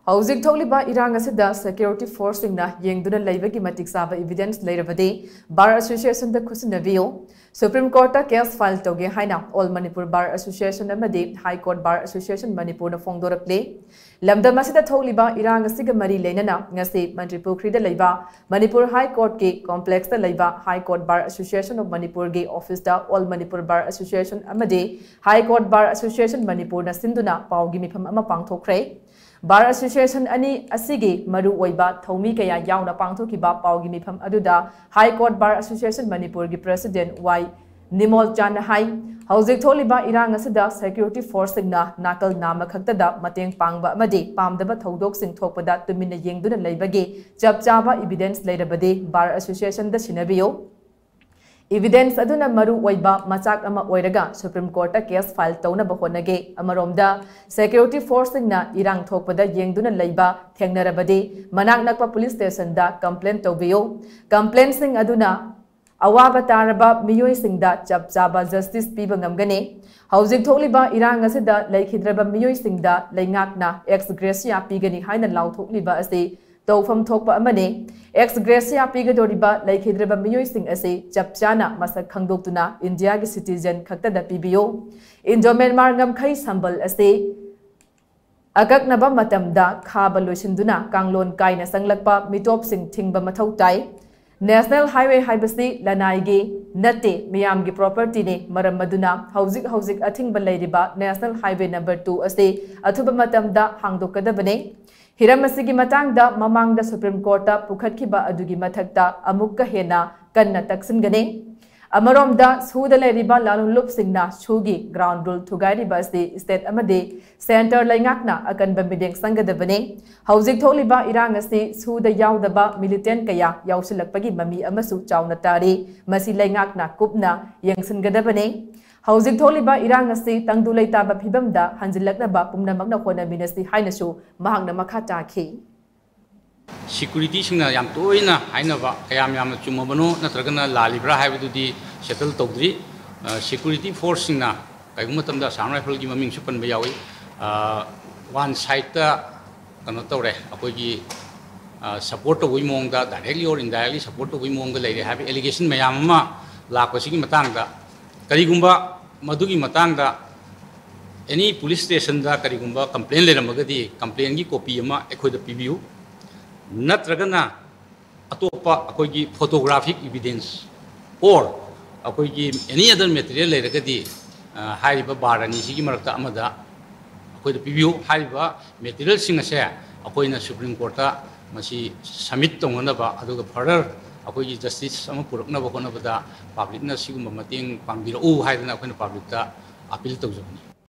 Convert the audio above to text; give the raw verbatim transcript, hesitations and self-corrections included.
ꯍꯧꯖꯤꯛ ꯊꯣꯛꯂꯤꯕ ꯏꯔꯥꯡ ꯑꯁꯤꯗ security forceꯁꯤꯡꯅ ꯌꯦꯡꯗꯨꯅ ꯂꯩꯕꯒꯤ ꯃꯇꯤꯛ ꯆꯥꯕ evidence ꯂꯩꯔꯕꯗꯤ Bar Associationꯗ ꯈꯨꯠꯁꯤꯟꯅꯕꯤꯌꯨ꯫ Supreme Courtꯇ case file ꯇꯧꯒꯦ ꯍꯥꯏꯅ All Manipur Bar Association ꯑꯃꯗꯤ High Court Bar Association ꯃꯅꯤꯄꯨꯔꯅ ꯐꯣꯡꯗꯣꯔꯛꯂꯤ꯫ ꯂꯝꯗꯝ ꯑꯁꯤꯗ ꯊꯣꯛꯂꯤꯕ ꯏꯔꯥꯡ ꯑꯁꯤꯒ ꯃꯔꯤ ꯂꯩꯅꯅ ꯉꯁꯤ ꯃꯟꯇ꯭ꯔꯤ ꯄꯨꯈ꯭ꯔꯤꯗ ꯂꯩꯕ ꯃꯅꯤꯄꯨꯔ High Courtꯀꯤ complexꯇ ꯂꯩꯕ High Court Bar Association of ꯃꯅꯤꯄꯨꯔꯒꯤ officeꯇ All Manipur Bar Association ꯑꯃꯗꯤ High Court Bar Association ꯃꯅꯤꯄꯨꯔꯅ ꯁꯤꯟꯗꯨꯅ ꯄꯥꯎꯒꯤ ꯃꯤꯐꯝ ꯑꯃ ꯄꯥꯡꯊꯣꯛꯈ꯭ꯔꯦ꯫ Bar Association ꯑꯅꯤ ꯑꯁꯤꯒꯤ ꯃꯔꯨ ꯑꯣꯏꯕ ꯊꯧꯃꯤ ꯀꯌꯥ ꯌꯥꯎꯅ ꯄꯥꯡꯊꯣꯛꯈꯤꯕ ꯄꯥꯎꯒꯤ ꯃꯤꯐꯝ ꯑꯗꯨꯗ High Court Bar Association ꯃꯅꯤꯄꯨꯔꯒꯤ President ꯋꯥꯏ ꯅꯤꯃꯣꯜꯆꯥꯟꯅ ꯍꯥꯏ, ꯍꯧꯖꯤꯛ ꯊꯣꯛꯂꯤꯕ ꯏꯔꯥꯡ ꯑꯁꯤꯗ security forceꯁꯤꯡꯅ ꯅꯥꯀꯜ ꯅꯥꯝꯃ ꯈꯛꯇꯗ ꯃꯇꯦꯡ ꯄꯥꯡꯕ ꯑꯃꯗꯤ ꯄꯥꯝꯗꯕ ꯊꯧꯗꯣꯛꯁꯤꯡ ꯊꯣꯛꯄꯗ ꯇꯨꯃꯤꯟꯅ ꯌꯦꯡꯗꯨꯅ ꯂꯩꯕꯒꯤ ꯆꯞ ꯆꯥꯕ evidence ꯂꯩꯔꯕꯗꯤ Bar Associationꯗ ꯁꯤꯟꯅꯕꯤꯌꯨ꯫ Evidence ꯑꯗꯨꯅ ꯃꯔꯨ ꯑꯣꯏꯕ ꯃꯆꯥꯛ ꯑꯃ ꯑꯣꯏꯔꯒ Supreme Courtꯇ case file ꯇꯧꯅꯕ ꯍꯣꯠꯅꯒꯦ꯫ ꯑꯃꯔꯣꯝꯗ, security forceꯁꯤꯡꯅ ꯏꯔꯥꯡ ꯊꯣꯛꯄꯗ ꯌꯦꯡꯗꯨꯅ ꯂꯩꯕ ꯊꯦꯡꯅꯔꯕꯗꯤ ꯃꯅꯥꯛ ꯅꯛꯄ police stationꯗ complaint ꯇꯧꯕꯤꯌꯨ꯫ Complaintꯁꯤꯡ ꯑꯗꯨꯅ ꯑꯋꯥꯕ ꯇꯥꯔꯕ ꯃꯤꯑꯣꯏꯁꯤꯡꯗ ꯆꯞ ꯆꯥꯕ justice ꯄꯤꯕ ꯉꯝꯒꯅꯤ꯫ ꯍꯧꯖꯤꯛ ꯊꯣꯛꯂꯤꯕ ꯏꯔꯥꯡ ꯑꯁꯤꯗ ꯂꯩꯈꯤꯗ꯭ꯔꯕ ꯃꯤꯑꯣꯏꯁꯤꯡꯗ ꯂꯩꯉꯥꯛꯅ ex gratia ꯄꯤꯒꯅꯤ ꯍꯥꯏꯅ ꯂꯥꯎꯊꯣꯛꯂꯤꯕ ꯑꯁꯤ ꯇꯧꯐꯝ ꯊꯣꯛꯄ ꯑꯃꯅꯤ꯫ Ex gratia ꯄꯤꯒꯗꯧꯔꯤꯕ ꯂꯩꯈꯤꯗ꯭ꯔꯕ ꯃꯤꯑꯣꯏꯁꯤꯡ ꯑꯁꯤ ꯆꯞ ꯆꯥꯅ ꯃꯁꯛ ꯈꯪꯗꯣꯛꯇꯨꯅ ꯏꯟꯗꯤꯌꯥꯒꯤ citizen ꯈꯛꯇꯗ ꯄꯤꯕꯤꯌꯨ꯫ Indo Myanmar ꯉꯝꯈꯩ ꯁꯝꯕꯜ ꯑꯁꯤ ꯑꯀꯛꯅꯕ ꯃꯇꯝꯗ ꯈꯥꯕ ꯂꯣꯏꯁꯤꯟꯗꯨꯅ ꯀꯥꯡꯂꯣꯟ ꯀꯥꯏꯅ ꯆꯪꯂꯛꯄ ꯃꯤꯇꯣꯞꯁꯤꯡ ꯊꯤꯡꯕ ꯃꯊꯧ ꯇꯥꯏ꯫ National Highway ꯍꯥꯏꯕꯁꯤ ꯂꯅꯥꯏꯒꯤ ꯅꯠꯇꯦ, ꯃꯤꯌꯥꯝꯒꯤ propertyꯅꯤ꯫ ꯃꯔꯝ ꯑꯗꯨꯅ ꯍꯧꯖꯤꯛ ꯍꯧꯖꯤꯛ ꯑꯊꯤꯡꯕ ꯂꯩꯔꯤꯕ National Highway number two ꯑꯁꯤ ꯑꯊꯨꯕ ꯃꯇꯝꯗ ꯍꯥꯡꯗꯣꯛꯀꯗꯕꯅꯤ꯫ ꯍꯤꯔꯝ ꯑꯁꯤꯒꯤ ꯃꯇꯥꯡꯗ ꯃꯃꯥꯡꯗ Supreme Courtꯇ ꯄꯨꯈꯠꯈꯤꯕ ꯑꯗꯨꯒꯤ ꯃꯊꯛꯇ ꯑꯃꯨꯛꯀ ꯍꯦꯟꯅ ꯀꯟꯅ ꯇꯛꯁꯤꯟꯒꯅꯤ꯫ ꯑꯃꯔꯣꯝꯗ, ꯁꯨꯗ ꯂꯩꯔꯤꯕ ꯂꯥꯂꯣꯟꯂꯨꯞꯁꯤꯡꯅ ꯁꯨꯒꯤ ground rule ꯊꯨꯒꯥꯏꯔꯤꯕ ꯑꯁꯤ state ꯑꯃꯗꯤ centre ꯂꯩꯉꯥꯛꯅ ꯑꯀꯟꯕ ꯃꯤꯠꯌꯦꯡ ꯆꯪꯒꯗꯕꯅꯤ꯫ ꯍꯧꯖꯤꯛ ꯊꯣꯛꯂꯤꯕ ꯏꯔꯥꯡ ꯑꯁꯤ ꯁꯨꯗ ꯌꯥꯎꯗꯕ militant ꯀꯌꯥ ꯌꯥꯎꯁꯤꯜꯂꯛꯄꯒꯤ ꯃꯃꯤ ꯑꯃꯁꯨ ꯆꯥꯎꯅ ꯇꯥꯔꯤ꯫ ꯃꯁꯤ ꯂꯩꯉꯥꯛꯅ ꯀꯨꯞꯅ ꯌꯦꯡꯁꯤꯟꯒꯗꯕꯅꯤ꯫ ꯍꯧꯖꯤꯛ ꯊꯣꯛꯂꯤꯕ ꯏꯔꯥꯡ ꯑꯁꯤ ꯇꯪꯗꯨ ꯂꯩꯇꯥꯕ ꯐꯤꯕꯝꯗ ꯍꯟꯖꯤꯜꯂꯛꯅꯕ ꯄꯨꯝꯅꯃꯛꯅ ꯍꯣꯠꯅꯃꯤꯟꯅꯁꯤ ꯍꯥꯏꯅꯁꯨ ꯃꯍꯥꯛꯅ ꯃꯈꯥ ꯇꯥꯈꯤ꯫ Securityꯁꯤꯡꯅ ꯌꯥꯝ ꯇꯣꯏꯅ ꯍꯥꯏꯅꯕ, ꯀꯌꯥꯝ ꯌꯥꯝꯅ ꯆꯨꯝꯃꯕꯅꯣ ꯅꯠꯇ꯭ꯔꯒꯅ ꯂꯥꯜꯂꯤꯕ꯭ꯔꯥ ꯍꯥꯏꯕꯗꯨꯗꯤ settle ꯇꯧꯗ꯭ꯔꯤ꯫ ꯑ, security forceꯁꯤꯡꯅ ꯀꯔꯤꯒꯨꯝꯕ ꯃꯇꯝꯗ Assam Riflesꯀꯤ ꯃꯃꯤꯡꯁꯨ ꯄꯟꯕ ꯌꯥꯎꯏ, ꯑ, one sideꯇ ꯀꯩꯅꯣ ꯇꯧꯔꯦ, ꯑꯩꯈꯣꯏꯒꯤ ꯁꯄꯣꯔꯠ ꯇꯧꯕꯒꯤ ꯃꯑꯣꯡꯗ, directly or indirectly support ꯇꯧꯕꯒꯤ ꯃꯑꯣꯡꯗ ꯂꯩꯔꯦ ꯍꯥꯏꯕ allegation ꯃꯌꯥꯝ ꯑꯃ ꯂꯥꯛꯄꯁꯤꯒꯤ ꯃꯇꯥꯡꯗ, ꯀꯔꯤꯒꯨꯝꯕ ꯃꯗꯨꯒꯤ ꯃꯇꯥꯡꯗ any police stationꯗ ꯀꯔꯤꯒꯨꯝꯕ complaint ꯂꯩꯔꯝꯃꯒꯗꯤ, complaintꯒꯤ copy ꯑꯃ ꯑꯩꯈꯣꯏꯗ ꯄꯤꯕꯤꯌꯨ, ꯅꯠꯇ꯭ꯔꯒꯅ ꯑꯇꯣꯞꯄ ꯑꯩꯈꯣꯏꯒꯤ photographic evidence or ꯑꯩꯈꯣꯏꯒꯤ any other material ꯂꯩꯔꯒꯗꯤ, ꯑ, ꯍꯥꯏꯔꯤꯕ ꯕꯥꯔ ꯑꯅꯤꯁꯤꯒꯤ ꯃꯔꯛꯇ ꯑꯃꯗ ꯑꯩꯈꯣꯏꯗ ꯄꯤꯕꯤꯌꯨ꯫ ꯍꯥꯏꯔꯤꯕ materialꯁꯤꯡ ꯑꯁꯦ ꯑꯩꯈꯣꯏꯅ Supreme Courtꯇ ꯃꯁꯤ submit ꯇꯧꯅꯅꯕ, ꯑꯗꯨꯒ further ꯑꯩꯈꯣꯏꯒꯤ justice ꯑꯃ ꯄꯨꯔꯛꯅꯕ ꯍꯣꯠꯅꯕꯗ publicꯅ ꯁꯤꯒꯨꯝꯕ ꯃꯇꯦꯡ ꯄꯥꯡꯕꯤꯔꯛꯎ ꯍꯥꯏꯗꯅ ꯑꯩꯈꯣꯏꯅ publicꯇ appeal ꯇꯧꯖꯕꯅꯤ꯫